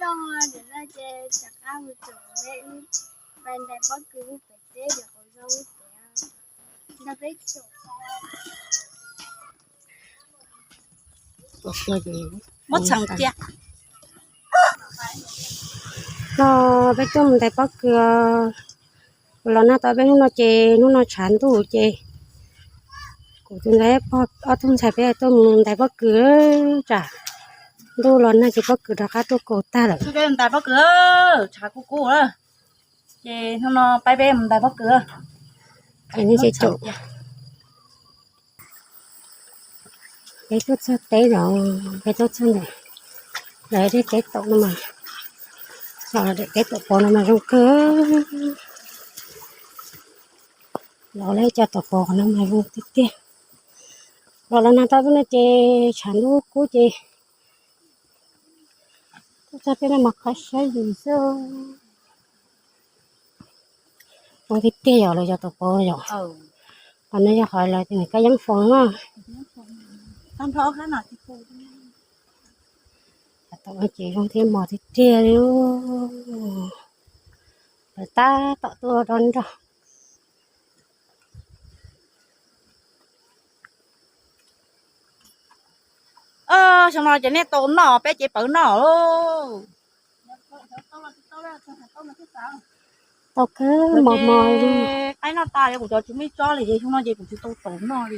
Toj ntawm no ces rov qab mus tsom me wb ntais pob kws lub pem teb, cov qhov zoo lub pem. Muab txheem cia. No peb tuaj mus ntais pob kws, los nag tau peb hnub no ces hnub no tshav ntuj ces kuv tus ntxhais ob tug ntxhais peb tuaj mus ntais pob kws, tsam ntuj los nag ces pob kws rov qab tuaj kaus tag lawm. Ntais pob kws, tshav kub kub lawm, ces hnub no peb peb mus ntais pob kws. Peb tuaj txog teb no, peb tuaj txog ntawm lawv tej teb tom no mas, daim teb tom pov no mas zoo kawg. Los lawv cov tom pov no mas zoo tiag tiag. Los los nag tau peb no ces tshav ntuj kub ces tuaj txog peb no mas qhov saib yus xwb. Zoo tiag tiag yom, lawv cov tom pov yom. Qhov no yog qhov lawv tias kab yeeb foom na. Tom no ces zoo thiab mos tiag tiag li. Lawv tab tom tuaj rau nrog. Xyoo no ces nej tau noj, peb ces pawv noj lauj. Tau kawg mos mos li. Qaib noj tas, kuv cov tsis muaj ib tsob li ces xyoo no ces kuv tsis tau tom noj li.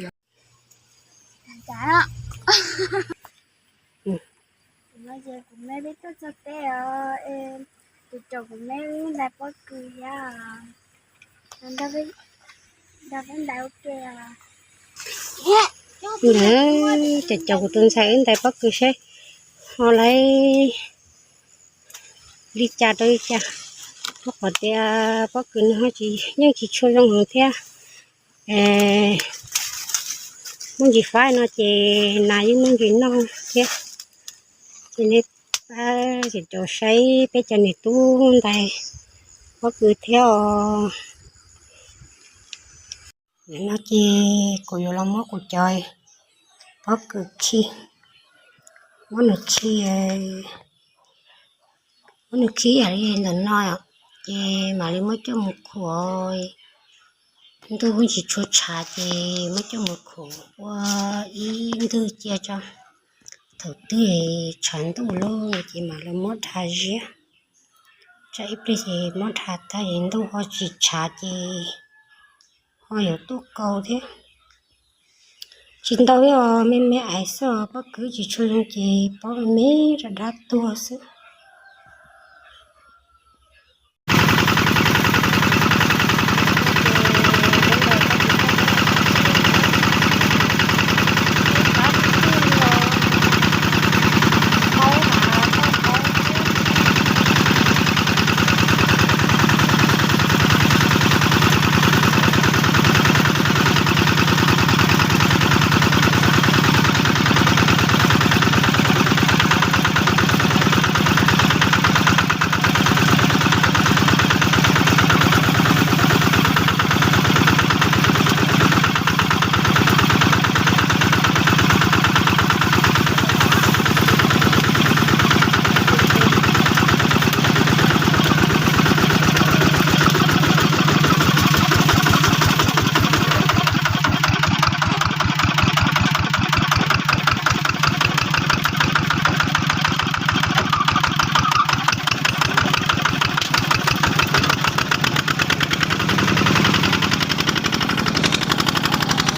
Kuv me peb tuaj txog teb os, es tus tsom kuv me wb ntais pob kws thiab. Nrog peb ntais ua ke os. Ntawd ces cov kuv tus ntxhais wb ntais pob kws seb ho lawv li cas rau li cas. Rau qhov tias pob kws no yeej tsis tshua zoo heev thiab. Muaj ntsis faib no ces nas yeej muaj ntsis noj thiab. Ces nej pab cov saib peb cov niam tub ntais pob kws thiab os. Nim no ces kuv yuav los muab kuv cov pob kws khi, muab nws khi, muab nws khi ib yam li ntawm no, ces mam li muab coj mus khuam. Ntuj tsis tshua tshav ces muab coj mus khuam ua ib ntwg cia tso. Thaum twg tshav ntuj lawm ces mam li muab dha ziab. Tsam ib pliag ces muab dha tag es ntuj ho tsis tshav ces ho yuav tuaj kaus thiab. Tsis ntau os, me me aiv xwb os, pob kws tsis tshua zoo ces pob me me rau dab tuag xwb.